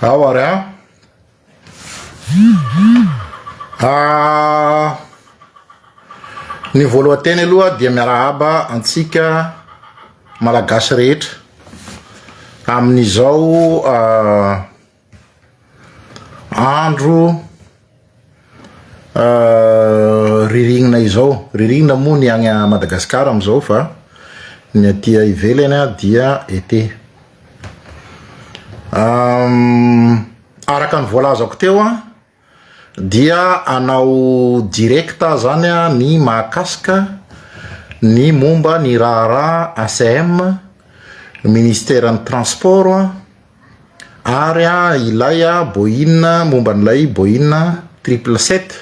Ao ary an. Ah, ny voalohan-teny aloha dia miarahaba antsika Malagasy rehetra amin'izao ah, andro Rirignina izao, rirignina moa ny agny a Madagascar amizao fa ny aty ivelany dia été. Araka ny voalazako teo an, dia hanao direct aho zany an ny mahakasika ny momba ny raharaha ACM, ministeran'ny transport an, Ary ilay Boeing momba an'ilay Boeing triple sept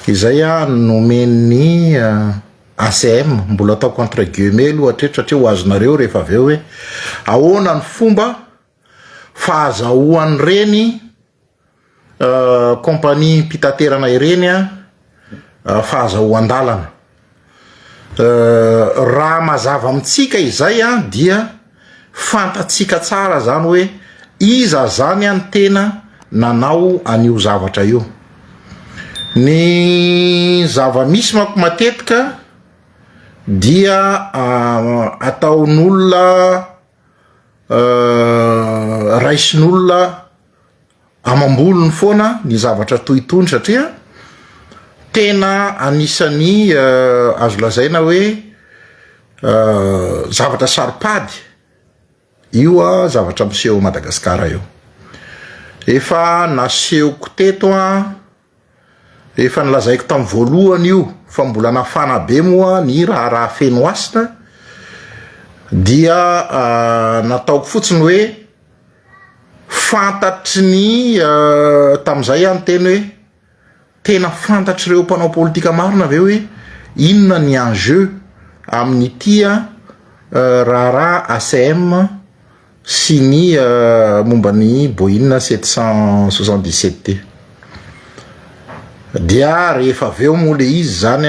izay nomen'ny ACM, mbola ataoko entre guillemets aloha hatreto satria ho azonareo rehefa avy eo hoe ahoana ny fomba fahazahoan'ireny Compagnie mpitaterana ireny fahazahoan-dalana. Raha mazava amintsika izay dia fantatsika tsara zany hoe iza zany ny tena nanao an'io zavatra io. Ny zava-misy manko matetika dia ataon'olona raisin'olona amam-bolony foana ny zavatra toy itony satria tena anisan'ny azo lazaina hoe zavatra saro-pady io zavatra miseho Madagasikara io. Efa nasehoko teto an, efa nolazaiko tamin'ny voalohany io fa mbola nafana be moa ny raharaha Fenohasina dia nataoko fotsiny hoe Fantatry ny tamin'izay aho niteny hoe tena fantatr'ireo mpanao politika marina ve hoe inona ny enjeu amin'ity raharaha ACM sy ny momba ny Boeing 777 ity. Dia rehefa avy eo moa le izy zany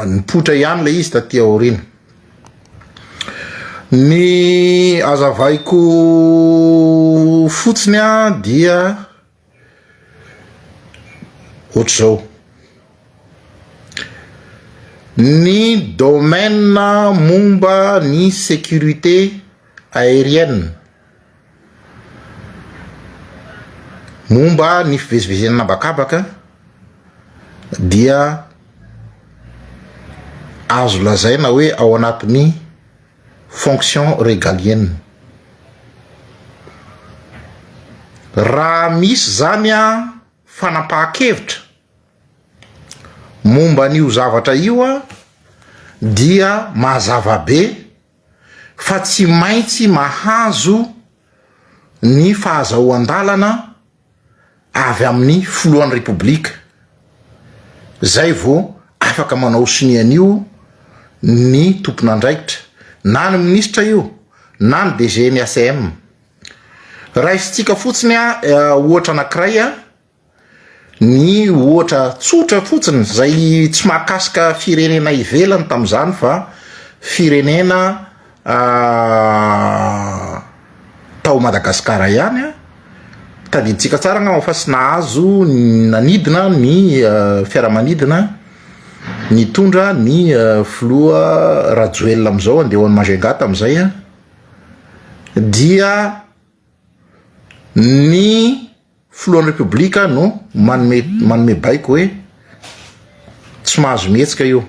nipoitra ihany le izy taty aoriana. Ny azavaiko fotsiny an dia ohatr'izao, ny domaine momba ny sécurité aérienne, momba ny fivezivezena an'habakabaka dia azo lazaina hoe ao anatin'ny fonction régalienne. Raha misy zany an fanapahan-kevitra momba an'io zavatra io an dia mazava be fa tsy maintsy mahazo ny fahazahoan-dalana avy amin'ny filohan'ny Repoblika zay vao afaka manao sonia an'io ny tompon'andraikitra na ny minisitra io na ny DG ny ACM. Raisintsika fotsiny ohatra anankiray Ny ohatra tsotra fotsiny izay tsy mahakasika firenena ivelany tamin'izany fa firenena tao Madagasikara ihany an, tadidintsika tsara angamba fa tsy nahazo nanidina ny fiaramanidina nitondra ny filoha Rajoelina amin'izao andeha ho any Majunga tamin'izay an, dia ny Filohan'ny Repoblika no manome manome baiko hoe tsy mahazo mihetsika io.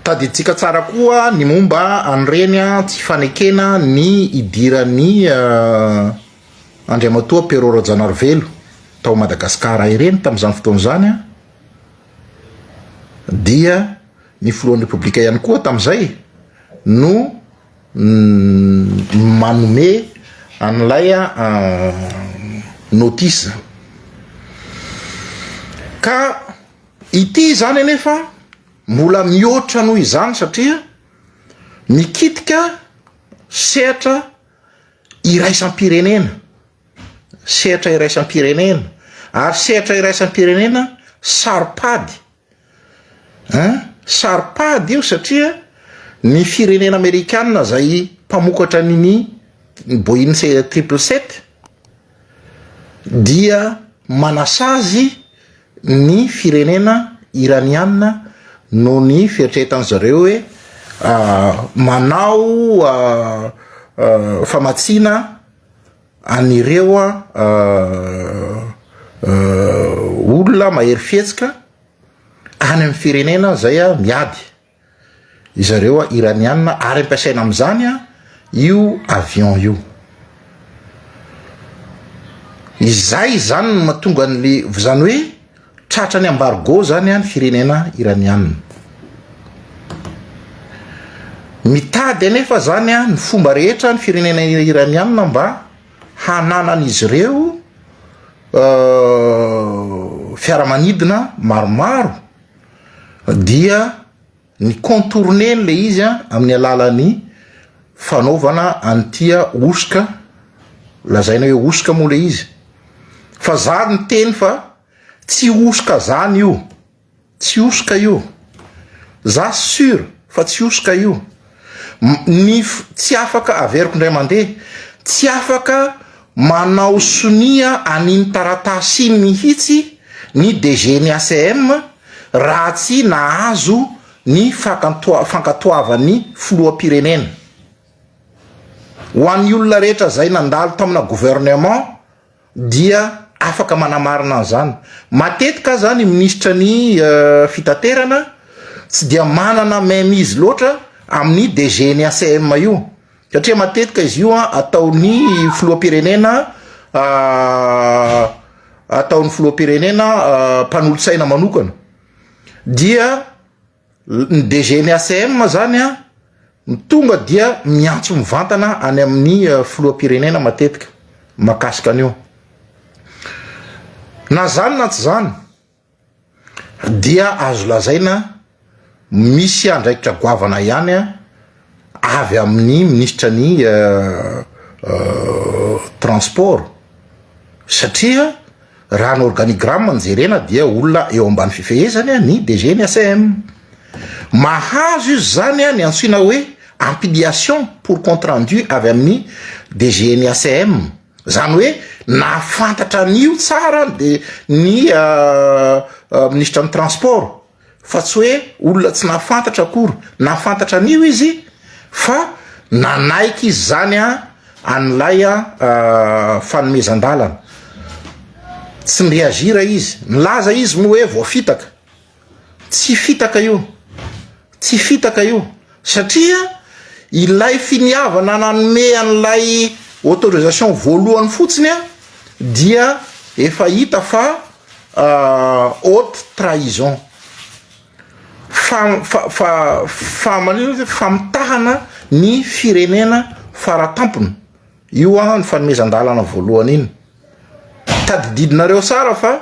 Tadidintsika tsara koa ny momba an'ireny tsy fanekena ny hidiran'ny Andriamatoa Pierrot Rajaonarivelo tao Madagasikara ireny tamin'izany fotoana izany dia ny filohan'ny Repoblika ihany koa tamin'izay no manome an'ilay notice. Ka ity izany anefa mbola mihoatra noho izany satria mikitika sehatra iraisam-pirenena, sehatra iraisam-pirenena ary sehatra iraisam-pirenena saro-pady. Hein? Saro-pady io satria ny firenena amerikana izay mpamokatra an'iny ny Boeing 777 dia manasazy ny firenena iraniana noho ny fieritreretan zareo hoe manao famatsiana an'ireo olona mahery fihetsika any amin'ny firenena zay miady izareo iraniana ary ampiasaina amin'izany io avion io. Izay izany no mahatonga an'le zany hoe tratran'ny embargo zany ny firenena iraniana. Mitady anefa zany ny fomba rehetra ny firenena iraniana mba hananan'izy ireo fiaramanidina maromaro dia ny contourner-ny le izy a amin'ny alalan'ny fanaovana an'ity hosoka lazaina hoe hosoka moa le izy fa za niteny fa tsy hosoka zany io, tsy hosoka io, za sur fa tsy hosoka io, ny tsy afaka averiko indray mandeha, tsy afaka manao sonia an'iny taratasy iny mihitsy ny DG ny ACM raha tsy nahazo ny fankatoavan'ny filoham-pirenena. Ho an'ny olona rehetra izay nandalo tamina gouvernement dia afaka manamarina an'izany. Matetika aza ny minisitra ny fitaterana tsy dia manana main mise loatra amin'ny DG ny ACM io satria matetika izy io ataon'ny filoham-pirenena ataon'ny filoham-pirenena mpanolotsaina manokana dia Ny DG ny ACM zany an, tonga dia miantso mivantana any amin'ny filoham-pirenena matetika mahakasika an'io. Na zany na tsy zany dia azo lazaina misy andraikitra goavana ihany an avy amin'ny minisitra ny transport satria Raha ny organigramme no jerena dia olona eo ambany fifehezany ny DG ny ACM. Mahazo izy izany ny antsoina hoe ampliation pour compte rendu avy amin'ny DG ny ACM. Izany hoe nahafantatra an'io tsara ny ny minisitra ny transport. fa tsy hoe olona tsy nahafantatra akory, nahafantatra an'io izy fa nanaiky izy zany an an'ilay fanomezan-dalana, tsy ni-reagir izy, nilaza izy moa hoe voafitaka, tsy fitaka io, tsy fitaka io satria ilay finiavana nanome an'ilay autorisation voalohany fotsiny an dia efa hita fa haute trahison, fa fa fa fa manino izy famitahana ny firenena faratampony, io an ny fanomezan-dalana voalohany iny, tadididinareo tsara fa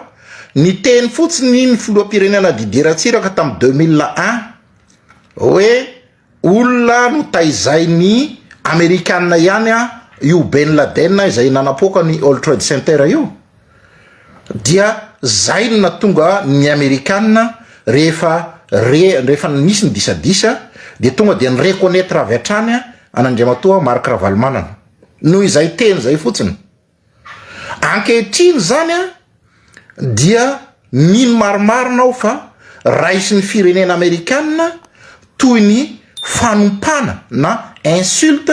niteny fotsiny ny filoham-pirenena Didier Ratsiraka tamin'ny 2001 hoe Olona notaizain'ny Amerikana ihany io Ben Laden izay nanapoaka ny World Trade Center io dia zay no nahatonga ny Amerikana rehefa re rehefa nisy ny disadisa dia tonga dia ni-reconnaitre avy hatrany an'Andriamatoa Marc Ravalomanana noho izay teny izay fotsiny. Ankehitriny izany an, dia mino marimarina aho fa raisin'ny firenena amerikana toy ny fanompana na insulte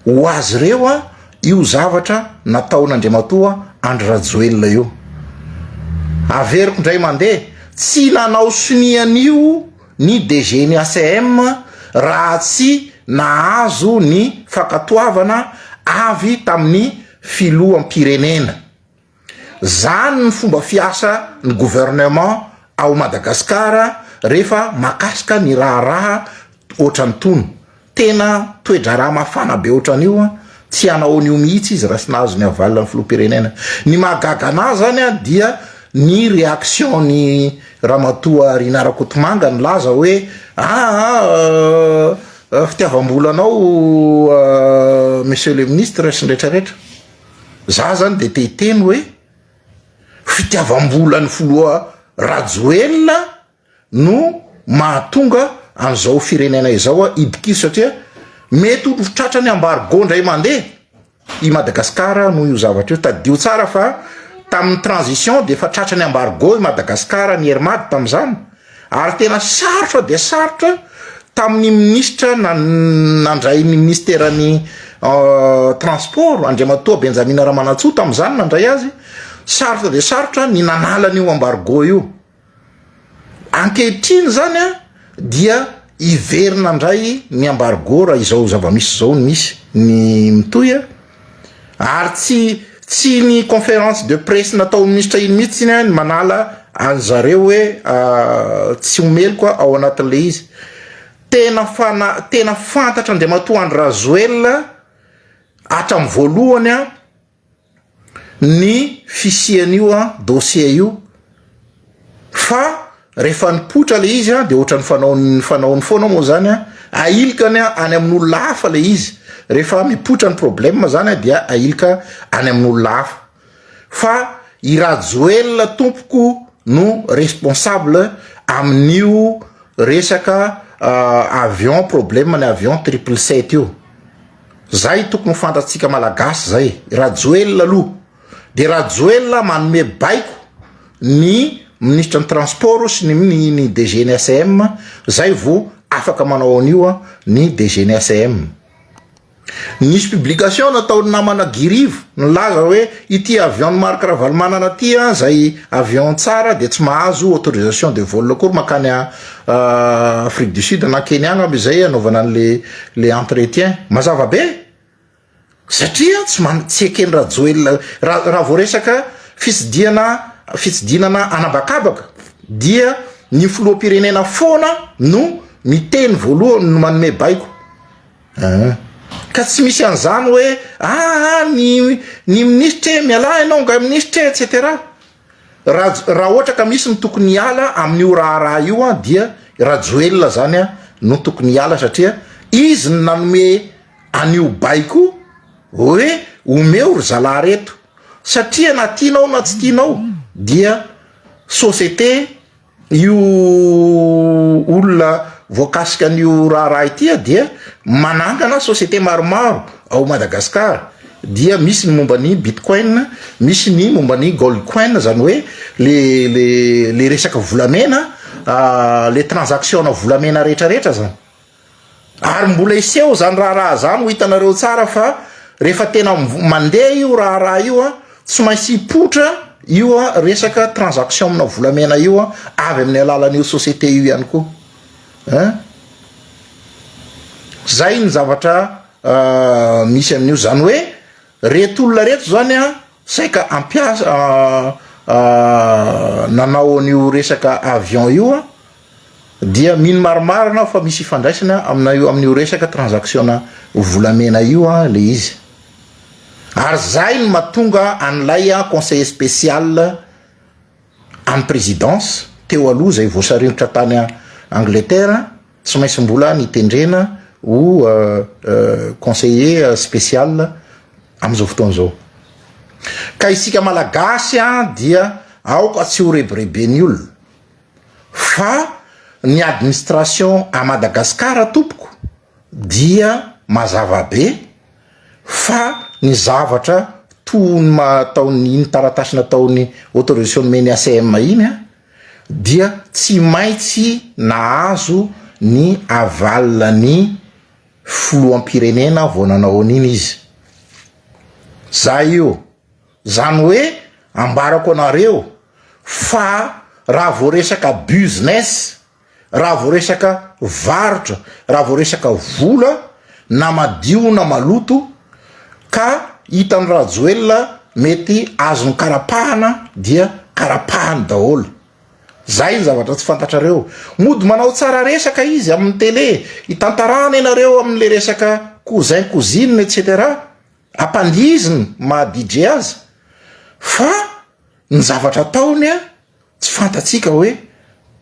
ho azy ireo an io zavatra nataon'Andriamatoa Andry Rajoelina io. Averiko indray mandeha, tsy nanao sonia an'io ny DG ny ACM raha tsy nahazo ny fankatoavana avy tamin'ny filoham-pirenena. Zany ny fomba fiasa ny gouvernement ao Madagascar rehefa makasika ny raharaha ohatran'itony. Tena toe-draharaha mafana be ohatran'io an, tsy hanao an'io mihitsy izy raha tsy nahazo ny aval ny filoham-pirenena. Ny mahagaga anah zany an dia ny réaction ny ramatoa Rinah Rakotomanga nilaza hoe aa fitiavam-bola anao monsieur le ministre sy ny retraretra. Za zany de te hiteny hoe fitiavam-bolan'ny filoha Rajoelina no mahatonga an'izao firenena izao hidikivy satria. Mety ho tratran'ny embargo indray mandeha i Madagascar noho io zavatra io. Tadidio tsara fa tamin'ny transition dia efa tratran'ny embargo i Madagascar ny Air Mad tamin'izany ary tena sarotra dia sarotra tamin'ny minisitra nandray ny minisiteran'ny transport Andriamatoa Benjamina Ramanantsoa tamin'izany nandray azy, sarotra dia sarotra ny nanala an'io embargo io. Ankehitriny izany an, dia hiverina indray ny embargo raha izao zava-misy izao no misy ny mitohy an, ary tsy tsy ny conférence de presse nataon'ny minisitra iny mihitsy iny an ny manala any zareo hoe tsy ho meloka ao anatin'ilay izy. Tena fana- tena fantatr'Andriamatoa Andry Rajoelina hatramin'ny voalohany an, ny fisian'io dossier io fa rehefa nipoitra le izy de ohatran'ny fanaony fanaony foana moa zany a, ahilikany any amin'olona hafa le izy, rehefa mipoitra ny problème zany dia ahilika any amin'olona hafa, fa i Rajoelina tompoko no responsable amin'io resaka avion problème ny avion triple sept io. Zay tokony ho fantatsika malagasy zay, Rajoelina aloha de Rajoelina manome baiko ny minisitra ny transport sy ny ny ny DG ny ACM zay vo afaka manao an'io ny DG ny ACM. Nisy publication nataon'ny namana Guy Rivo nilaza hoe ity avion ny Marc Ravalomanana ty an zay avion tsara de tsy mahazo autorisation de vol akory mankany Afrique du Sud na Kenya angamba izay anaovana an'le le entretien. Mazava be satria tsy man- tsy eken'i Rajoelina raha raha vao resaka fitsidihana fitsidinana an'habakabaka dia ny filoham-pirenena foana no miteny voalohany no manome baiko. Aa ka tsy misy an'izany hoe aa ny ny minisitra e mialà ianao nga minisitra e et cetera. Raj- raha ohatra ka misy ny tokony hiala amin'io raharaha io an dia Rajoelina zany an no tokony hiala satria izy no nanome an'io baiko hoe omeo ry zalahy reto satria na tianao na tsy tianao dia société Io olona voakasika an'io raharaha ity dia manangana société maromaro ao Madagascar, dia misy ny momba ny bitcoin, misy ny momba ny gold coin zany hoe le le le resaka volamena, le transaction-na volamena rehetrarehetra zany. Ary mbola hiseho zany raharaha zany ho hitanareo tsara fa rehefa tena mandeha io raharaha io an, tsy maintsy hipoitra io resaka transaction amina volamena io an, avy amin'ny alalan'io société io ihany koa ein. Zay ny zavatra misy amin'io, zany hoe reto olona reto zany an saika hampiasa nanao an'io resaka avion io an, Dia mino marimarina aho fa misy ifandraisany amina io amin'io resaka transaction-na volamena io an le izy. Ary zay no mahatonga an'ilay conseiller spécial an'ny présidence teo aloha zay voasaringotra tany Angleterre tsy maintsy mbola nitendrena ho conseiller spécial amin'izao fotoana izao. Ka isika malagasy an dia aoka tsy ho rebireben'ny olona. Fa ny administration à Madagascar tompoko dia mazava be fa ny zavatra toy ny ataon'ny iny taratasy nataon'ny autorisation nomen'ny ACM iny an dia tsy maintsy nahazo ny aval ny filoham-pirenena vao nanao an'iny izy. Zay io. Zany hoe ambarako anareo fa raha vao resaka business, raha vao resaka varotra, raha vao resaka vola na madio na maloto ka hitan'i Rajoelina mety azony karapahana dia karapahany daholo. Zay ny zavatra tsy fantatrareo. Mody manao tsara resaka izy amin'ny télé, itantarana ianareo amin'le resaka cousin cousine etc. Ampandihiziny maha DJ azy fa ny zavatra ataony a tsy fantatsika hoe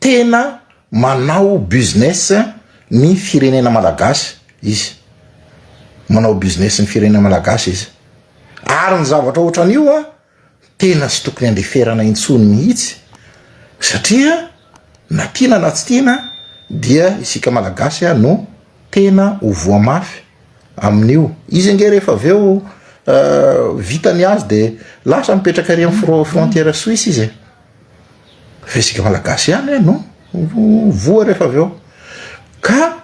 tena manao business ny firenena malagasy izy, manao business ny firenena malagasy izy ary ny zavatra ohatran'io a tena tsy tokony andeferana intsony mihitsy satria na tiana na tsy tiana dia isika malagasy no tena ho voa mafy. amin'io. Izy ange rehefa avy eo vita ny azy de lasa mipetraka ary amin'ny frontière suisse izy e. Fa isika malagasy ihany no voa rehefa avy eo. Ka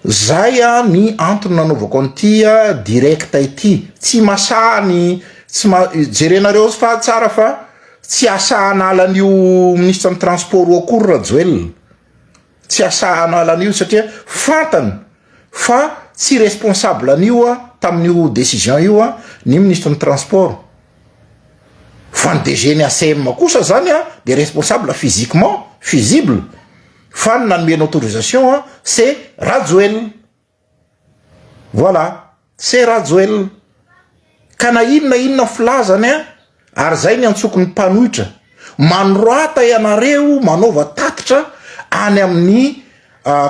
zay a ny antony nanaovako an'ity direct ity. Tsy masaha ny tsy ma- jerenareo fa tsara fa tsy asa hanala an'io ministre ny transport io akory Rajoelina. Tsy asa hanala an'io satria fantany fa tsy responsable an'io tamin'io décision io ny ministre ny transport. Fa ny DG ny ACM kosa zany de responsable physiquement, fusible, fa ny nanome ny autorisation c'est Rajoelina. Voilà, c'est Rajoelina. Ka na inona inona filazany a, ary zay ny antsoko ny mpanohitra, manorata ianareo, manaova tatitra any amin'ny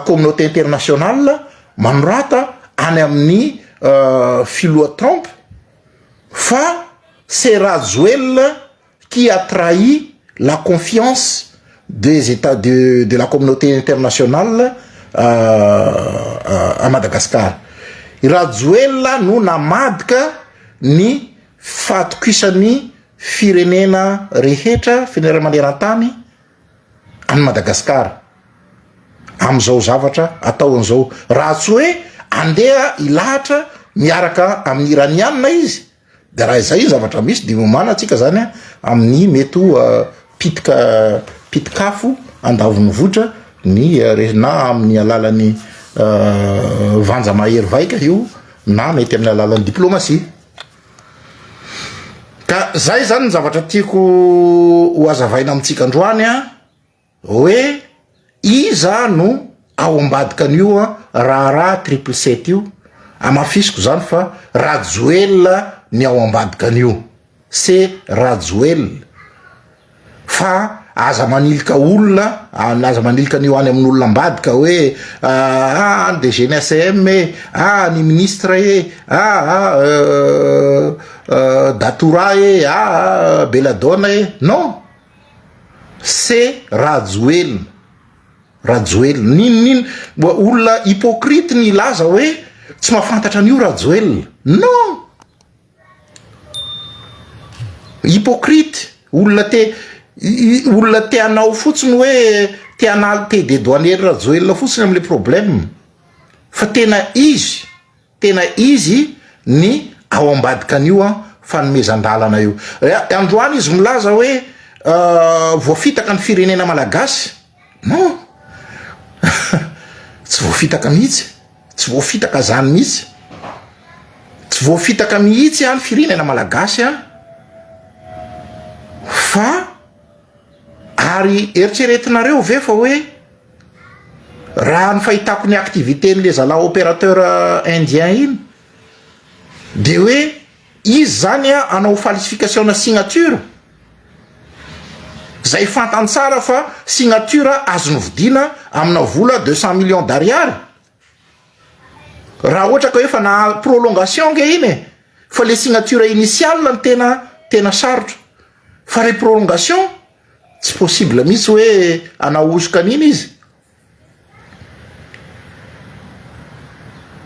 communauté internationale, manorata any amin'ny filoha Trump, fa c'est Rajoelina qui a trahi la confiance des Etats de de la communauté internationale à Madagascar. I Rajoelina no namadika ny fahatokisan'ny firenena rehetra, firenena maneran-tany an'i Madagasikara amin'izao zavatra ataony izao. Raha tsy hoe andeha hilahatra miaraka amin'ny Iraniana izy, de raha izay zavatra misy de miomàna antsika zany a amin'ny mety ho pitika pitik'afo andavonivohitra ny re- na amin'ny alalan'ny vanja mahery vaika io na mety amin'ny alalan'ny diplomasia. Ka zay zany ny zavatra tiako ho hazavaina amintsika androany a, hoe iza no ao ambadika an'io raharaha triple sept io, hamafisiko zany fa Rajoelina ny ao ambadika an'io, c'est Rajoelina. Fa aza manilika olona, aza manilika an'io any amin'olona ambadika hoe ah ny DG ny ACM e, ah ny ministre e, ah ah Datura e, ah ah Belladonna e, non, c'est Rajoelina, Rajoelina, n'inon'inona, olona hypocrite ny hilaza hoe tsy mahafantatra an'io Rajoelina, non! Hypocrite, olona te olona te hanao fotsiny hoe te hanal te dedouaner Rajoelina fotsiny amle problème fa tena izy tena izy ny ao ambadika an'io an fanomezan-dalana io. Androany izy milaza hoe voafitaka ny firenena malagasy, non tsy voafitaka mihitsy. Tsy voafitaka zany mihitsy. Tsy voafitaka mihitsy an firenena malagasy an. Fa ary eritreretinareo ve fa hoe raha ny fahitako ny activité n'le zalahy opérateur indien iny de hoe izy zany an hanao falsification na signature zay fantany tsara fa signature azony vidiana amina vola 200 millions d'ariary raha ohatra ka hoe efa naha prolongation nge iny e fa le signature initiale no tena tena sarotra fa le prolongation tsy possible mihitsy hoe hanao hosoka an'iny izy.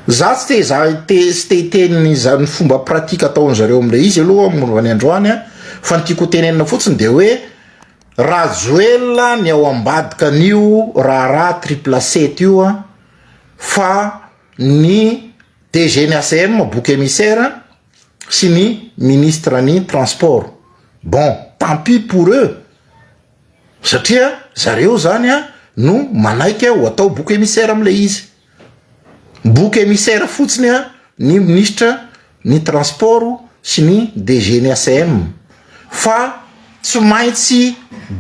Za tsy te hizaha te tsy te hiteny izany fomba pratique ataon'zareo am'le izy aloha momba ny androany a, fa ny tiako ho tenenina fotsiny de hoe Rajoelina ny ao ambadika an'io raharaha triple sept io a, fa ny DG ny ACM bouc émissaire sy ny ministre ny transport, bon tant pis pour eux. Satria zareo zany a no manaiky ho atao bouc émissaire amle izy. Bouc émissaire fotsiny a ny minisitra ny transport sy ny DG ny ACM fa tsy maintsy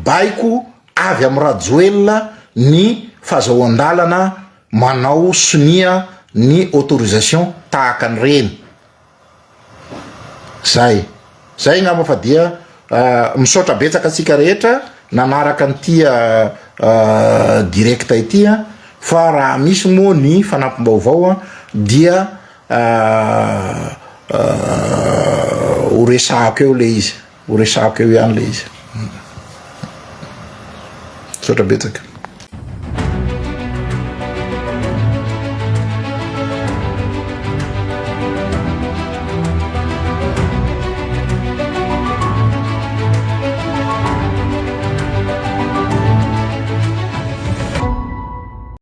baiko avy am Rajoelina ny fazahoan-dalana manao sonia ny autorisation tahaka an'ireny. Zay. Zay ngamba fa dia misaotra betsaka antsika rehetra nanaraka an'ity direct ity a, fa raha misy moa ny fanampim-baovao dia ho resahako eo le izy, ho resahako eo ihany le izy. Misaotra betsaka.